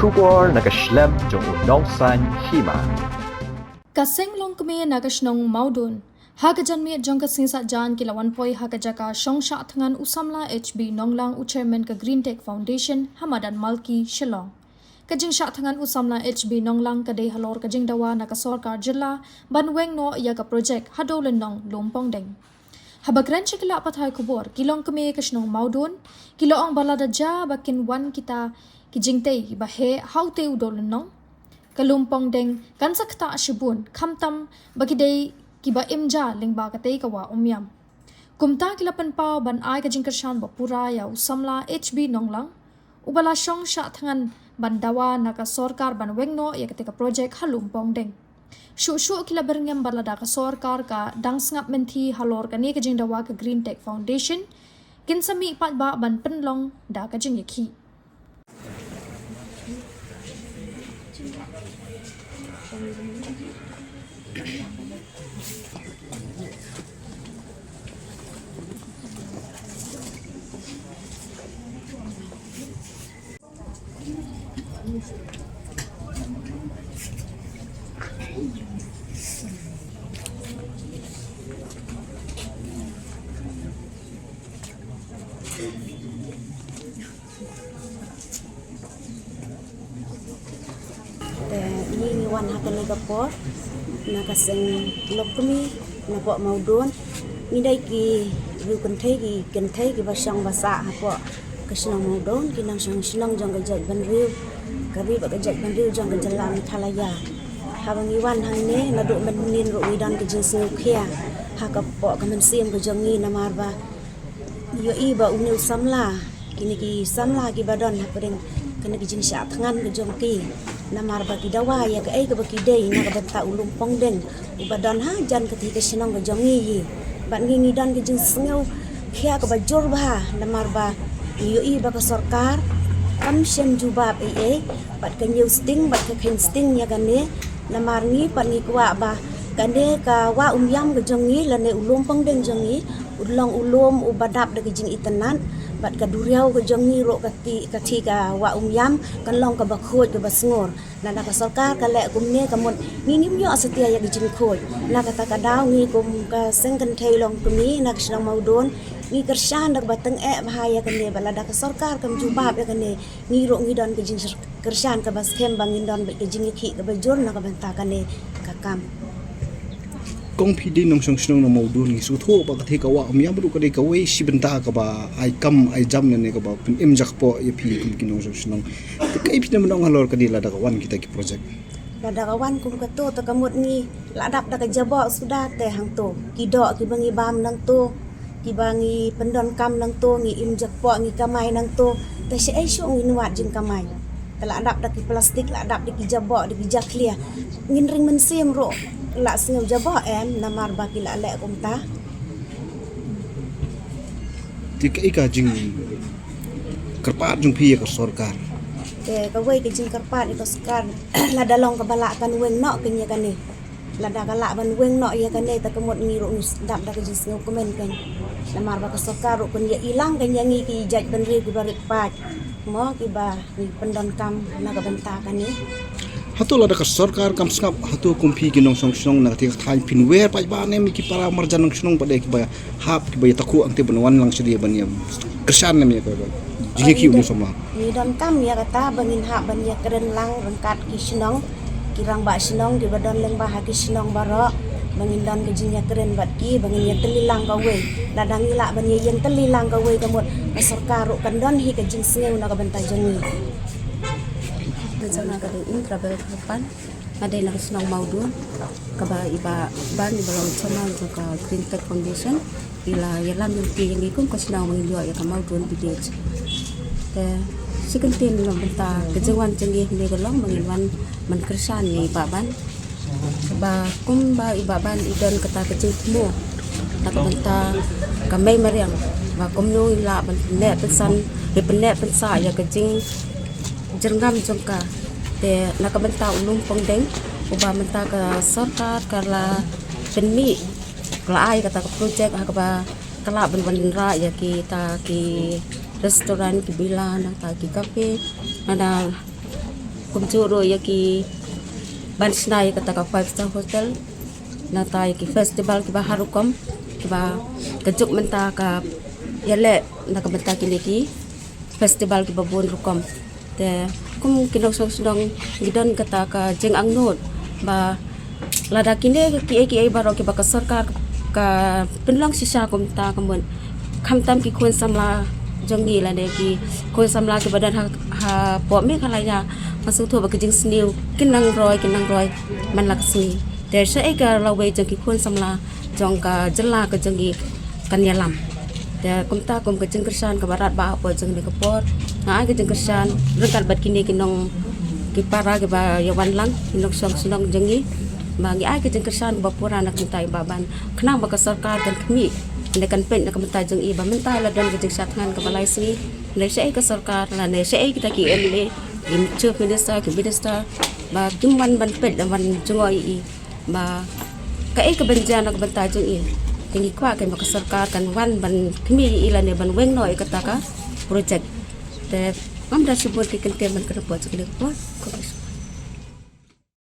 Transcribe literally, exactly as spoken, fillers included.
Khubor na ka shlem jong u Nongsaiñ Hima. Ka seng longkmie na ka shnong Mawdun ha ka janmiet jong ka sngi Saitjaiñ ki la wan poi ha ka jaka shong shah thngan u samla H B Nonglang, u chairman ka Green Tech Foundation ha madan Malki, Shillong. Ka jingshah thngan u samla H B Nonglang ka dei halor ka jingdawa na ka sorkar jylla ban weng noh ïa ka projek ha Dewlynnong Lumpongdeng. Haba kren sha ki lad pathai khubor, ki longkmie ka shnong Mawdun ki la ong ba lada jia ba kin wan kita ki jingtei ba heh ha utei u Dewlynnong, ka Lumpongdeng kan sa ktah shibun, khamtam ba ki dei kiba im ja lyngba katei ka wah Umïam. Kumta ki la pynpaw ban ai ka jingkyrshan ba pura ïa u samla H B Nonglang, uba la shong shah thngan ban dawa na ka sorkar ban weng noh ïa katei ka projek ha Lumpongdeng. Shuh shuh ki la byrngem ba lada ka sorkar ka dang sngap mynthi halor kane ka jingdawa ka Green Tech Foundation, kin sa mih paidbah ban pynlong da ka jingïakhih. Te ngi ngi wan ha kane ka por na ka seng longkmie na poh Mawdun. Ngi dei ki riew kynthei, ki kynthei kiba shong ba sah hapoh ka shnong Mawdun, ki nongshong shnong jong ka jaitbynriew ka ri bad ka jaitbynriew jong ka jylla Meghalaya. Haba ngi wan hangne naduh mynhynnin ruh ngi don ka jingsngewkhia ha ka poh ka mynsiem ka jong ngi, namar ba ïohi ba une u samla, kine ki samla kiba don hapdeng kane ka jingshah thngan ka jong ki, namar ba ki dawa ïa kaei kaba ki dei na ka bynta u Lumpongdeng uba don hajan katei ka shnong ka jong ngi. Bad ngi ngi don ka jingsngewkhia kaba jur bha, namar ba ngi ïohi ba ka sorkar kam shym jubab ei ei, bad ka ñiew sting bad ka kheiñ sting ïa kane. Namar ngi pat ngi kwah ba kane ka wah Umïam ka jong ngi lane u Lumpongdeng jong ngi un long u lum uba dap da ka jingitynnad, bad ka duriaw ka jong ngi ruh ka ti, ka ti ka wah Umïam kan long kaba khuid kaba sngur. Lada ka sorkar ka leh kumne ka mut ngi ngim ïoh satia ïa ka jingkhuid. Na kata ka daw ngi kum ka seng kynthei longkmie na ka shnong Mawdun ngi kyrshan da kaba tyngeh bha ïa kane, ba lada ka sorkar kam jubab ïa kane, ngi ruh ngi don ka jingkyrshan kaba skhem ba ngin don bad ka jingïakhih kaba jur na ka bynta kane ka kam. Kong phi dei nongshong shnong na Mawdun, ngi sngewthuh ba katei ka wah Umïam ruh ka dei kawei shi bynta kaba ai kam ai jam lane kaba pynim jakpoh ïa phi kum ki nongshong shnong. Te kaei phi nang ong halor kane lada ka wan kita ki projek? Lada ka wan kum kato te ka mut ngi la dap da ka jaboh suda te hangto. Ki doh kiba ngi bam nangto, kiba ngi pyndonkam nangto, ngi im jakpoh, ngi kamai nangto. Te shaei shuh ngin wad jingkamai? Te la dap da ki plastik, la dap da ki jaboh, da ki jakhlia. Ngin ring mynsiem ruh la sngew jaboh em, namar ba ki la leh kumta. Te kaei ka jingkyrpad jong phi ïa ka sorkar? Te kawei ka jingkyrpad ïa ka sorkar, lada long kaba lah kan weng noh kein ïa kane. Lada ka lah ban weng noh ïa kane te ka mut ngi ruh ngi dap da ka jingsngewkmen kein. Namar ba ka sorkar ruh kan ïa ilang kein ïa ngi ki jaitbynriew kiba rit paid, mo, kiba ngi pyndonkam na ka bynta kane. Hato lada ka sorkar kam sngap, hato kum phi ki nongshong shnong na katei ka thaiñ phin wer paidbah ne em ki para marjan nongshong shnong pat de kiba hap kiba ïa takhuh hangtei ban wan lang shaei ban ïa kyrshan ne em ïa ka jingïakhih u samla? Ngi donkam ïa kata ba ngin hap ban ïa kren lang ryngkat ki shnong, ki rangbah shnong kiba don lyngba ha ki shnong baroh, ba ngin don ka jingïakren bad ki, ba ngin ïatylli lang kawei. Lada ngi lah ban ïa ïatylli lang kawei ka mut ka sorkar ruh kan don hi ka jingsngew na ka bynta jong ngi. Ka jong nga ka dei Intrabel Kharpan, nga dei na ka shnong Mawdun, kaba i Bah Ban iba long chairman jong ka Green Tech Foundation. I la ïalam ïa ngi kum ka shnong ba ngin ïoh ïa ka Mawdun village. Te shi kyntien na bynta ka jingwan jong ngi hangne ka long ba ngin wan ban kyrshan ïa i Bah Ban. Ba kumba i Bah Ban i don kata ka jingthmu na ka bynta ka mei mariang, ba kumno ngin lah ban pynneh pynsan, ban pynneh pynsah ïa ka jingjyrngam jong ka. Te na ka bynta u Lumpongdeng uba mynta ka sorkar ka la pynmih, ka la ai kata ka projek ha kaba ka lah ban wanrah ïa kita ki restaurant, ki villa, nangta ki cafe. Lada Kumjuh ruh ïa ki ban shna ïa kata ka five star hotel, nangta ïa ki festival kiba har rukom, kiba ka juk mynta ka ïaleh na ka bynta kine ki festival kiba bun rukom. Te kum ki nongshong shnong ngi don kata ka jingangnud ba lada kine kiei kiei baroh kiba ka sorkar ka pynlong shisha kumta ka mut, khamtam ki khun samla jong ngi lane ki khun samla kiba don ha, hapoh Meghalaya, nga sngewthuh ba ka jingsniew kin nang roi, kin nang roi man la ka sngi. Te shaei ka lawei jong ki khun samla jong ka jylla ka jong ngi kan ïalam. Te kumta kum ka jingkyrshan kaba radbah hapoh jong kane ka por, nga ai ka jingkyrshan ryngkat bad kine ki nong, ki para kiba ïa wan lang, ki nongshong shnong jong ngi, ba ngi ai ka jingkyrshan kaba pura na ka bynta i Bah Ban, khnang ba ka sorkar kan khmih ne kan peit na ka bynta jong i, ba mynta la don ka jingshad thngan kaba lai sngi, ne shaei ka sorkar lane shaei kita ki M L A, ki chief minister, ki minister, ba kim wan ban peit, ban jngoh ïa i ba kaei kaban jia na ka bynta jong i. Te ngi kwah kan ba ka sorkar kan wan ban khmih ïa i lane ban weng noh ïa kata ka project. Te ngam da shibun ki kyntien ban kyrpad jong kane ka por.